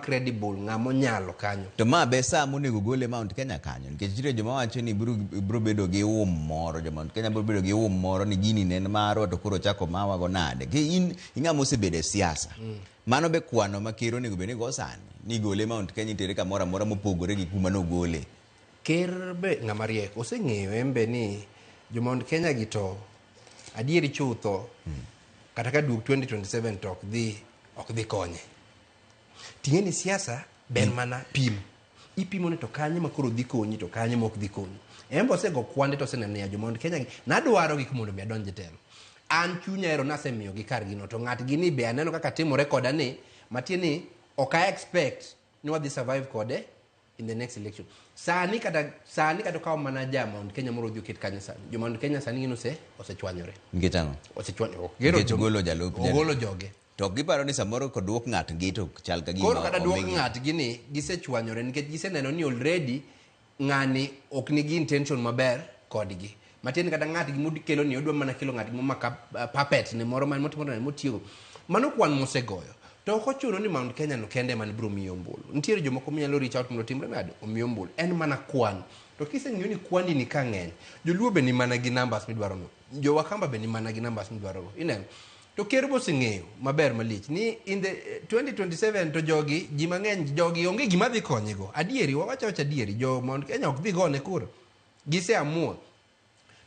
credible, ng'ama onyalo kanyo. To ma be saa monego gole Mount Kenya kanyo, nikech nitiere joma wacho ni biro bedo gi um moro, jo Mount Kenya biro bedo gi um moro ni gini ne en marwa to koro ochako mawago nade. Ki in ing'ama osebedo e siasa. Mano be kwano ma ker onego bed ni go sani, ni gole Mount Kenya itere kamoro amora mopogore gi kuma nogole. Ker be ng'ama riek, oseng'eyo en be ni jo Mount Kenya gi to adieri chutho kata ka duog 2027 to ok dhi konye. Ting'e ni siasa be en mana pim. Ipimo ni to kanye ma koro dhi konyi to kanye ma ok dhi konyi. En be osego kwande to oseneno ni ya jo Mount Kenya gi nadwaro gi mondo mi adonj e telo. An chunya ero nasemiyogi kargi no to ng'atgi ni be aneno kaka timore koda ni matiende ni ok a expect ni wadhi survive kode in the next election. Sani kata okaw mana ja Mount Kenya moro odhi oket kanyo sani. Jo Mount Kenya sani gin osechwanyore. Nikech ang'o? Osechwanyore. Ok Nikech golo jalup Ogolo joge. To ok giparo ni samoro koduok ng'atgi to chal ka gima Koro kata duok omigi. ng'atgi ni gisechwanyore nikech giseneno ni already ng'ani ok nigi intention maber kodgi. Matiende kata ng'atgi modikelo ni odwa mana kelo ng'atgi momaka puppet ne moro man motimo nade motiyogo. Mano kwan mosegoyo. To ok ochuno ni Mount Kenya no kende ema biro miyi ombulu. Nitiere jomoko minyalo reach out mondo otimre nade omiyi ombulu. En mana kwan. To kiseng'iyo ni kwandi ni ka ng'eny, joluo be ni mana gi numbers midwaro no. Jo Wakamba be ni mana gi numbers midwaro go. Ineno? To ker boseng'eyo maber malich ni in the 2027 to jogi ji mang'eny jogi onge gima dhi konyego. Adieri wawacho awacha adieri jo Mount Kenya ok dhi gone kura. Giseamua.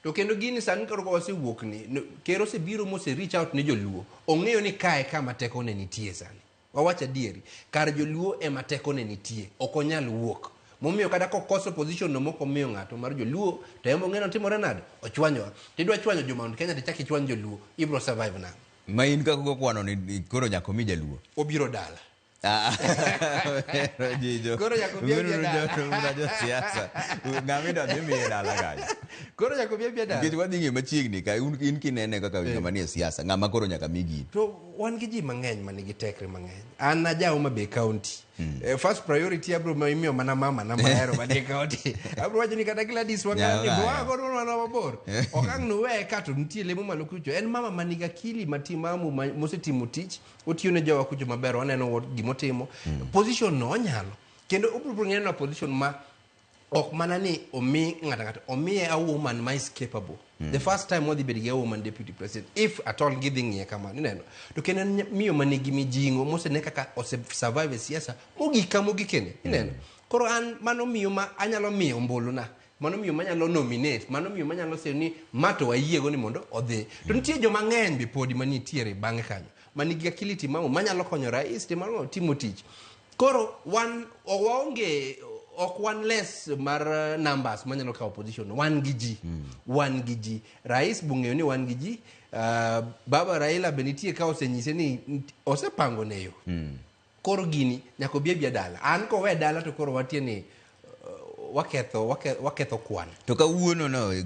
To kendo gini sani koro ka wasewuok ni ker osebiro mose reach out ne joluo. Ong'eyo ni kae kama tekone nitie sani. Wawach adieri. Kar joluo ema tekone nitie. Ok onyal wuok. Momiyo kata kokoso position no mok omiyo ng'ato mar joluo to en ong'eyo ni otimore nade? Ochwanyowa. Tidwa chwanyo jo Mount Kenya tichak ichwany joluo. Ibro survive nang'o? Ma in kaka ugo kwano ni koro nyaka omi jaluo. Obiro dala. Ah, Jijo. Koro nyaka obi abia dala. Una josiasa. Ng'ama idwa dhi miye dala kanyo. Koro nyaka obi abia dala. Nikech wadhi ng'eyo machiegni ka in kinene kaka ng'ama nie siasa, ng'ama koro nyaka mi gini. To wan gi ji mang'eny manigi tekre mang'eny. An aja Homa Bay County. First priority abro imiyo mana mama na mahero manie county. Abro wacho ni kata Gladys Wanga ni Nyalo boa godo mana mabor. Ok ang' nuweye ka to nitie lemo malo kucho. En mama manigi akili matimamu mosetimo tich, otiyo ne jowa kucho maber, waneno gimotimo. Position no onyalo. Kendo obro bro neno position ma ok mana ni omi ng'ato ng'ato omiye a woman ma is capable. The first time wadhi bedo gi a woman deputy president if at all gidhi ng'iye kamano ineno to kendo en miyo manigi mijing'o mosene kaka ose survive e siasa mogik ka mogikene ineno. Koro an mano miyo ma anyalo miyo ombulu na, mano miyo manyalo nominate, mano miyo manyalo sero ni ma to wayiego ni mondo odhi. To nitie joma ng'eny be podi manitiere bang'e kanyo manigi akili timamu manyalo konyo rais timo timo tich. Koro wan waonge, ok wan less mar numbers manyalo kawo position. Wan gi ji, wan gi ji. Rais bong'eyo ni wan gi ji. Baba Raila be nitie ka osenyise ni osepango ne yo. Koro gini nyaka obi abia dala. An kowe dala to koro watie ni waketho kwan. To kawuono no